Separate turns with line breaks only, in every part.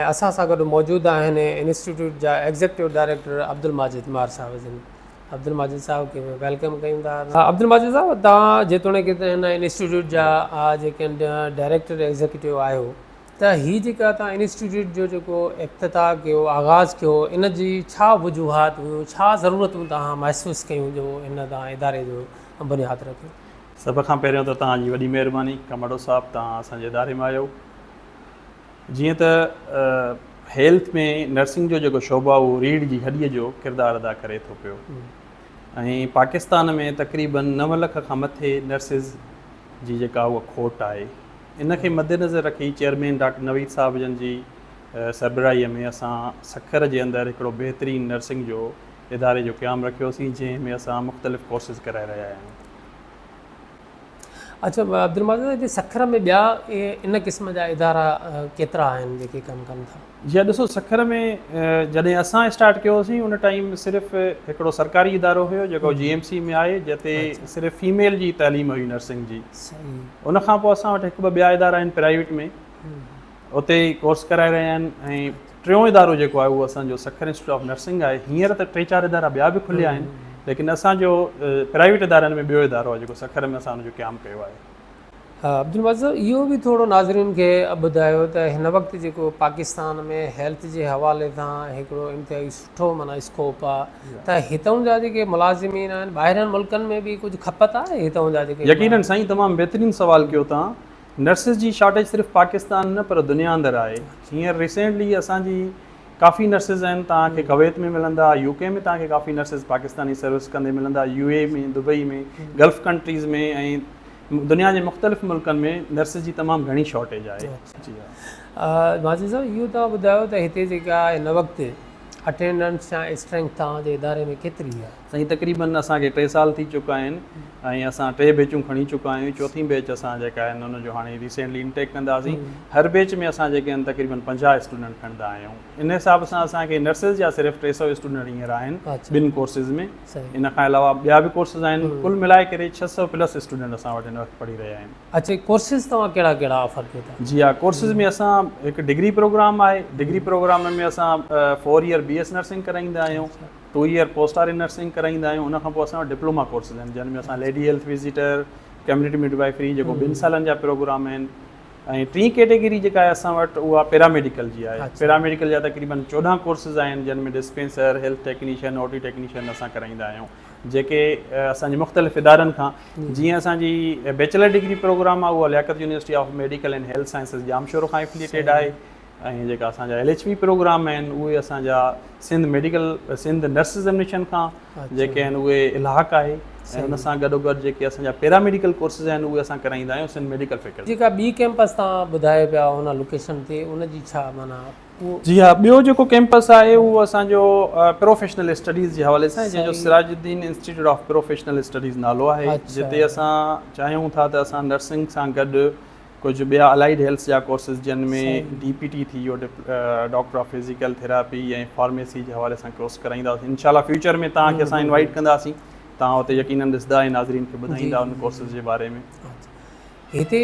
اسان سان گڏ موجود آهن انسٽيٽيوٽ جا ايگزيڪٽو ڊائريڪٽر عبدالماجد مار صاحب جن. عبدالماجد صاحب کي به welcome ڪيون ٿا. عبدالماجد صاحب توهان جيتوڻيڪ هن انسٽيٽيوٽ جا جيڪي ڊائريڪٽر ايگزيڪٽو آهيو ته هي جيڪا توهان انسٽيٽيوٽ جو جيڪو افتتاح ڪيو آغاز ڪيو ان جي ڇا وجوهات هيون ڇا ضرورتون توهان محسوس ڪيون جو هن توهان اداري جو بنياد رکيو.
سڀ کان پهريون ته توهان جي وڏي مهرباني ڪماڊو صاحب توهان اسان جي اداري ۾ آيو. جيئن ته هيلٿ ۾ نرسنگ جو جيڪو شعبو آهي اهو ريڙهه جي هڏيء جو ڪردار ادا ڪري ٿو پيو ۽ پاڪستان ۾ تقريبن نو لک کان مٿي نرسز جي جيڪا اها کوٽ آهي ان کي مدنظر رکي چيئرمين ڊاڪٽر نويد صاحب جن جي سربراهي ۾ اسان سکر جي اندر هڪڙو بهترين نرسنگ جو اداري جو قيام رکيوسين جنهن ۾ اسان مختلف ڪورسز ڪرائي رهيا آهيون.
اڇا عبدالماجد هتي سکر ۾ ٻيا ان قسم جا ادارا ڪيترا آهن جيڪي ڪم ڪن ٿا؟
جي ها ڏسو سکر ۾ جڏهن اسان اسٽارٽ ڪيوسين ان ٽائيم صرف هڪڙو سرڪاري ادارو هيو جيڪو جي ايم سي ۾ آهي جتي صرف فيميل جي تعليم هئي نرسنگ جي ان کان پوء اسان وٽ هڪ ٻه ٻيا ادارا آهن پرائيويٽ ۾ اتي ڪورس ڪرائي رهيا آهن ۽ ٽيون ادارو جيڪو آهي اهو اسان جو سکر انسٽيٽيوٽ آف نرسنگ آهي. هينئر ته ٽي چار ادارا ٻيا به کليا آهن ليڪن اسان جو پرائيويٽ ادارن ۾ ٻيو ادارو آهي جيڪو سکر ۾ اسان ان جو قيام ڪيو آهي.
عبدالمجيد صاحب اهو به ٿورو ناظرين کي ٻڌايو ته هن وقت جيڪو پاڪستان ۾ هيلٿ جي حوالي سان هڪڙو انتهائي سٺو معنيٰ اسڪوپ آهي ته هتئون جا جيڪي ملازمين آهن ٻاهرين ملڪن ۾ به ڪجهه کپت آهي هتئون جا جيڪي.
يقينن سائين تمام بهترين سوال ڪيو توهان. نرسز جي شارٽيج صرف پاڪستان نه پر دنيا اندر آهي هينئر ريسينٽلي اسان جي ڪافي نرسز آهن توهان کي ڪويت ۾ ملندا يو ڪي ۾ توهان کي ڪافي نرسز پاڪستاني سروس ڪندي ملندا يو اي ۾ دبئي ۾ گلف ڪنٽريز ۾ ۽ دنيا جي مختلف ملڪن ۾ نرسز جي تمام گهڻي شارٽيج آهي. جي
ها ماجد صاحب اهو توهان ٻڌايو ته هتي جيڪا هن وقت اٽينڊنس يا اسٽرينگٿ توهان جي اداري ۾ ڪيتري آهي؟
سائين تقريبن اسان کي ٽي سال ٿي چڪا آهن ۽ اسان ٽي بيچون کڻي چڪا آهيون چوٿين بيچ اسان جيڪا آهن ان جو هاڻي ريسينٽلي انٽيڪ ڪنداسين هر بيچ ۾ اسان جيڪي آهن تقريبن 50 اسٽوڊنٽ کڻندا آهيون ان حساب سان اسان کي نرسز جا صرف 300 اسٽوڊنٽ هينئر آهن ٻن ڪورسز ۾ ان کان علاوه ٻيا به ڪورسز آهن ڪل ملائي ڪري 600 پلس اسٽوڊنٽ اسان وٽ هن وقت پڙهي رهيا آهن.
اڇا ڪورسز توهان ڪهڙا ڪهڙا آفر ڪيو ٿا؟
جي ها ڪورسز ۾ اسان هڪ ڊگري پروگرام آهي ڊگري پروگرام ۾ اسان 4 ايئر بي ايس نرسنگ ڪرائيندا آهيون 2 ايئر پوسٽ آر نرسنگ ڪرائيندا آهيون ان کان پوء اسان وٽ ڊپلوما ڪورسز آهن جن ۾ اسان lady health visitor community midwifery جيڪو ٻن سالن جا پروگرام آهن ۽ ٽين ڪيٽيگري جيڪا آهي اسان وٽ اها پيراميڊيڪل جي آهي پيراميڊيڪل جا تقريبن 14 ڪورسز آهن جن ۾ dispenser health technician O T technician اسان ڪرائيندا آهيون جيڪي اسان جي مختلف ادارن کان جيئن اسان جي بيچلر ڊگري پروگرام آهي اها Liaquat university of medical and health sciences Jamshoro کان افليٽيڊ آهي ۽ جيڪا اسان جا ايل ايڇ پي پروگرام آهن اهي اسان جا Sindh medical Sindh nurse examination کان جيڪي آهن اهي الحاق آهي ۽ ان سان گڏو گڏ جيڪي اسان جا پيرا ميڊيڪل ڪورسز آهن اهي اسان ڪرائيندا آهيون سنڌ ميڊيڪل فيڪلٽي.
جيڪا ٻي ڪيمپس توهان ٻڌايو پيا ان لوڪيشن تي ان جي ڇا معنيٰ اهو.
جي ها ٻيو جيڪو ڪيمپس آهي اهو اسان جو پروفيشنل اسٽڊيز جي حوالي سان جنهن جو Siraj uddin institute of professional studies نالو آهي جتي اسان چاهيون ٿا ته اسان نرسنگ سان گڏ ڪجهه ٻيا الائيڊ هيلٿ جا ڪورسز جن ۾ ڊي پي ٽي ٿي ويو doctor of physical therapy ۽ pharmacy جي حوالي سان ڪورس ڪرائينداسين انشاء الله فيوچر ۾ توهان کي اسان انوائيٽ ڪنداسين توهان اتي يقينن ڏسندا ۽ ناظرين کي ٻڌائيندا ان ڪورسز جي باري ۾.
هتي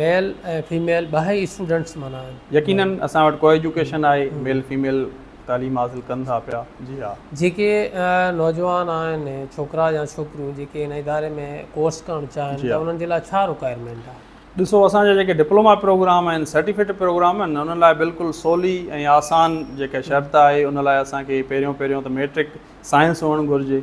ميل ۽ فيميل ٻه ئي اسٽوڊنٽس معنيٰ.
يقينن اسان وٽ ڪو ايجوڪيشن آهي ميل فيميل تعليم حاصل ڪن ٿا پيا جي ها.
جيڪي نوجوان آهن ڇوڪرا يا ڇوڪريون جيڪي هن اداري ۾ ڪورس ڪرڻ چاهين ته انهن جي لاء ڇا رڪوائرمينٽ آهي؟
ڏسو اسان جا جيڪي ڊپلوما پروگرام آهن سرٽيفڪيٽ پروگرام آهن انهن لاء بلڪل سولي ۽ آسان جيڪا شرط آهي ان لاء اسان کي پهريون پهريون ته ميٽرڪ سائنس هئڻ گهرجي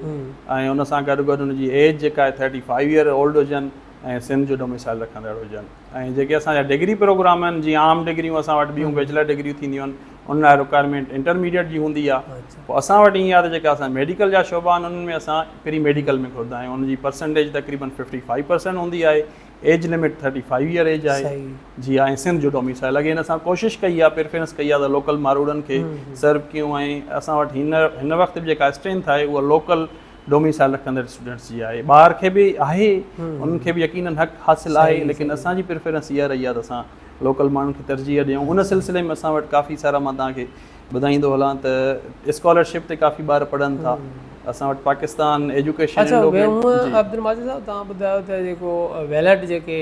۽ ان سان گڏ گڏ ان جي ايج جيڪا آهي ٿرٽي فائيو ايئر اولڊ هجن ۽ سنڌ جو ڊوميسائل رکندڙ هجن ۽ جيڪي اسان جا ڊگري پروگرام آهن جيئن عام ڊگريون اسان وٽ ٻيون بيچلر ڊگريون ٿينديون آهن ان لاء رڪوائرمينٽ انٽرميڊيٽ جي هوندي آهي پوء اسان وٽ ائين آهي ته جيڪا اسان ميڊيڪل جا شعبا آهن انهن ۾ اسان پري ميڊيڪل ۾ گهرندا آهيون ان جي پرسنٽيج تقريبن ففٽي فائيو پرسنٽ هوندي آهي age limit thirty five year age آهي جي ها ۽ سنڌ جو ڊوميسائل اگين اسان ڪوشش ڪئي آهي پريفرنس ڪئي آهي ته لوڪل ماروئڙن کي سرو ڪيون ۽ اسان وٽ هن وقت به جيڪا اسٽرينٿ آهي اها لوڪل ڊوميسائل رکندڙ اسٽوڊنٽس جي آهي ٻاهر کي به آهي انهن کي به يقينن حق حاصل آهي ليڪن اسان جي پريفرنس اها رهي آهي ته اسان لوڪل ماڻهن کي ترجيح ڏيون ان سلسلي ۾ اسان وٽ ڪافي سارا مان توهان کي ٻڌائيندو هلان ته اسڪالرشپ تي ڪافي ٻار پڙهن ٿا. اسان وٽ پاڪستان ايجوڪيشن
اچا هونء عبدالماجد صاحب توهان ٻڌايو ته جيڪو ويلڊ جيڪي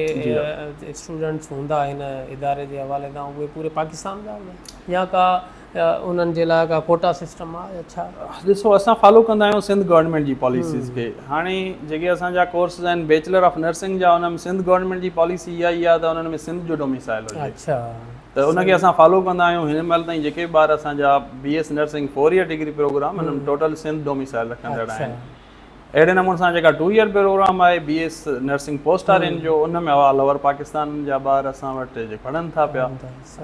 اسٽوڊنٽس هوندا هن اداري جي حوالي سان اهي پوري پاڪستان جا هوندا يا ڪا انهن جي لاء ڪا ڪوٽا سسٽم آهي يا ڇا؟
ڏسو اسان فالو ڪندا آهيون سنڌ گورنمينٽ جي پاليسيز کي هاڻي جيڪي اسان جا ڪورسز آهن بيچلر آف نرسنگ جا ان ۾ سنڌ گورنمينٽ جي پاليسي اها ئي آهي ته انهن ۾ سنڌ جو ڊوميسائل هجي
اڇا
ته ان کي اسان فالو ڪندا آهيون هن مهل تائين جيڪي به ٻار اسان جا B S nursing four year degree programme انهن ۾ ٽوٽل سنڌ ڊوميسائل رکندڙ آهن اهڙي نموني سان جيڪا ٽو ايئر پروگرام آهي B S nursing post R N جو ان ۾ آل اوور پاڪستان جا ٻار اسان وٽ جي پڙهن ٿا پيا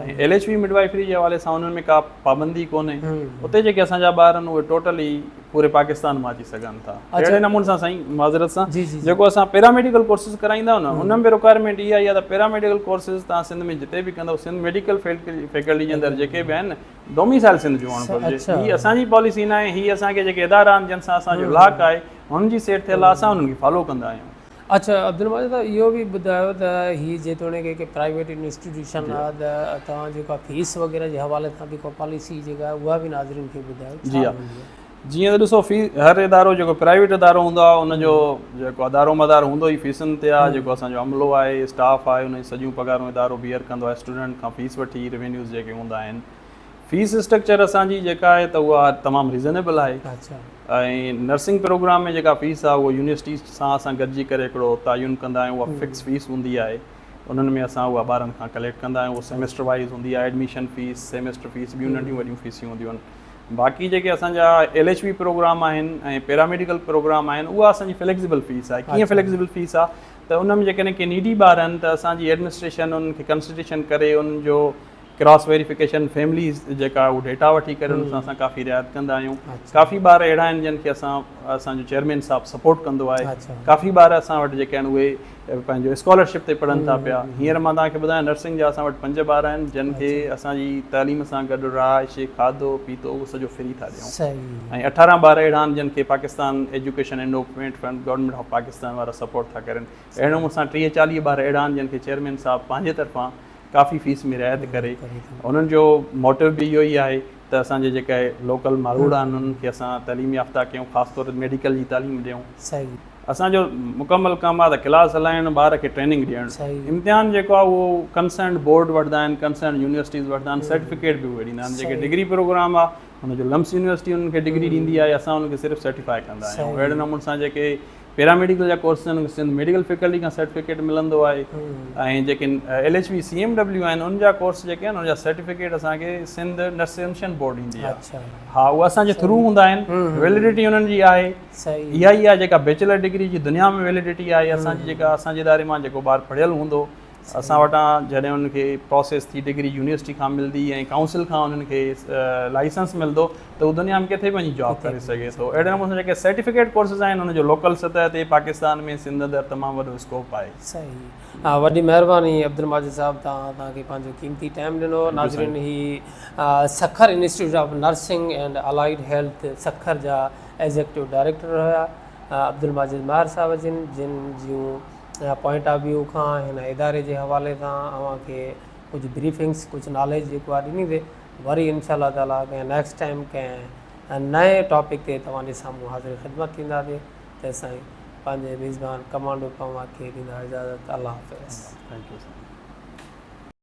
۽ ايل ايڇ وي مڊوائفري جي حوالي سان انهن ۾ ڪا پابندي ڪونهي اتي جيڪي اسان جا ٻار آهن اهي ٽوٽلي پوري پاڪستان مان اچي سگهن ٿا اهڙي نموني سان سائين معذرت سان جيڪو اسان پيراميڊيڪل ڪورسز ڪرائيندا آهيون نه ان ۾ رڪوائرمينٽ اها آهي ته پيراميڊيڪل ڪورسز تان سنڌ ۾ جتي به ڪندو سنڌ ميڊيڪل فيڪلٽي جي اندر جيڪي به آهن ڊوميسائل سنڌ جو هئڻ گهرجي. هي اسان جي پاليسي ناهي، هي اسان کي جيڪي ادارا آهن جن سان اسان جو لاڪ آهي انهن جي سيٽ ٿيل آهي اسان انهن کي فالو ڪندا آهيون.
اڇا عبدالماجد صاحب اهو به ٻڌايو ته هي جيتوڻيڪ هڪ پرائيويٽ انسٽيٽيوشن آهي ته توهان جيڪا فيس وغيره جي حوالي سان به ڪا پاليسي جيڪا آهي اها به ناظرين کي ٻڌايو
ڇا هوندي آهي. جيئن ته ڏسو في هر ادارو جيڪو پرائيويٽ ادارو هوندو آهي ان جو جيڪو ادارو مدار هوندو ئي فيسن تي آهي جيڪو اسان جو عملو آهي اسٽاف آهي ان جون سڄيون پگهارون ادارو بيئر ڪندو آهي اسٽوڊنٽ کان فيس وٺي ريونيوز جيڪي هوندا آهن فيس اسٽرڪچر اسان جي جيڪا آهي ته اها تمام ريزنيبل آهي ۽ نرسنگ پروگرام ۾ جيڪا فيس آهي اها يونيورسٽي سان اسان گڏجي ڪري هڪڙو تعين ڪندا آهيون اها فڪس فيس هوندي آهي انهن ۾ اسان اها ٻارن کان ڪليڪٽ ڪندا آهيون اها سيمسٽر وائز هوندي آهي ايڊميشن فيس سيمسٽر فيس ٻيون ننڍيون وڏيون فيسيون هونديون آهن باقي جيڪي اسان جا ايل ايڇ وي پروگرام آهن ۽ پيراميڊيڪل پروگرام آهن اها اسان جي فليڪسبل فيس آهي ڪيئن فليڪسبل فيس آهي ته ان ۾ جيڪڏهن ڪي نيڊي ٻار آهن ته اسان جي ايڊمنسٽريشن انهن کي ڪنسڊريشن ڪري انهن جو ڪراس ويريفڪيشن فيملي جيڪا اهو ڊيٽا وٺي ڪري ان سان اسان ڪافي رعايت ڪندا آهيون ڪافي ٻار اهڙا آهن جن کي اسان اسان جو چيئرمين صاحب سپورٽ ڪندو آهي ڪافي ٻار اسان وٽ جيڪي آهن اهي پنهنجو اسڪالرشپ تي پڙهن ٿا پيا هينئر مان توهان کي ٻڌايان نرسنگ جا اسان وٽ 5 ٻار آهن جن کي اسان جي تعليم سان گڏ رهائش کاڌو پيتو اهو سڄو فري ٿا ڏيون ۽ 18 ٻار اهڙا آهن جن کي Pakistan education endowment fund government of Pakistan وارا سپورٽ ٿا ڪرن اهڙي نموني سان 30 40 ٻار اهڙا آهن جن کي چيئرمين صاحب پنهنجي طرفان ڪافي فيس ۾ رعايت ڪري انهن جو موٽو به اهو ئي آهي ته اسان جي جيڪي لوڪل ماروئڙا آهن انهن کي اسان تعليم يافته ڪيون خاص طور تي ميڊيڪل جي تعليم ڏيون. اسان جو مڪمل ڪم آهي ته ڪلاس هلائڻ ٻار کي ٽريننگ ڏيڻ امتحان جيڪو آهي اهو ڪنسرنڊ بورڊ وٺندا آهن ڪنسرنڊ يونيورسٽيز وٺندا آهن سرٽيفڪيٽ به اهي ڏيندا آهن جيڪي ڊگري پروگرام آهي ان جو لمس يونيورسٽي انهن کي ڊگري ڏيندي آهي اسان انهن کي صرف سرٽيفائي ڪندا آهيون اهڙي نموني سان جيڪي پيراميڊيڪل جا ڪورس آهن سنڌ ميڊيڪل فيڪلٽي کان سرٽيفڪيٽ ملندو آهي ۽ جيڪي L H V C M W آهن ان جا ڪورس جيڪي آهن ان جا سرٽيفڪيٽ اسان کي سنڌ نرسنگ بورڊ ڏيندي آهي ها اهي اسان جي ٿرو هوندا آهن ويليڊٽي انهن جي آهي اها ئي آهي جيڪا بيچلر ڊگري جي دنيا ۾ ويليڊٽي آهي اسان جي جيڪا اسان جي اداري مان جيڪو ٻار پڙهيل هوندو اسان وٽان جڏهن انهن کي پروسيس ٿي ڊگري يونيورسٽي کان ملندي ۽ ڪائونسل کان انهن کي لائسنس ملندو ته هو دنيا ۾ ڪٿي به وڃي جاب ڪري سگهي ٿو اهڙي نموني سان جيڪي سرٽيفڪيٽ ڪورسز آهن ان جو لوڪل سطح تي پاڪستان ۾ سنڌ اندر تمام وڏو اسڪوپ آهي.
صحيح وڏي مهرباني عبدالماجد صاحب توهان اسان کي پنهنجو قيمتي ٽائيم ڏنو ناظرين هي Sukkur institute of nursing and allied health Sukkur جا ايگزيڪٽو ڊائريڪٽر هيا عبدالماجد ماهر صاحب جن جن جون پوائنٽ آف ويو کان هن اداري جي حوالي سان اوهان کي ڪجهه بريفنگس ڪجهه ناليج جيڪو آهي ڏني وئي وري انشاء الله تعالي ڪنهن نيڪسٽ ٽائيم ڪنهن نئين ٽاپڪ تي توهان جي سامهون حاضر خدمت ٿينداسين تيسين پنهنجي ميزبان ڪمانڊو پنهوار کي ڏيندا اجازت الله حافظ.
Thank you.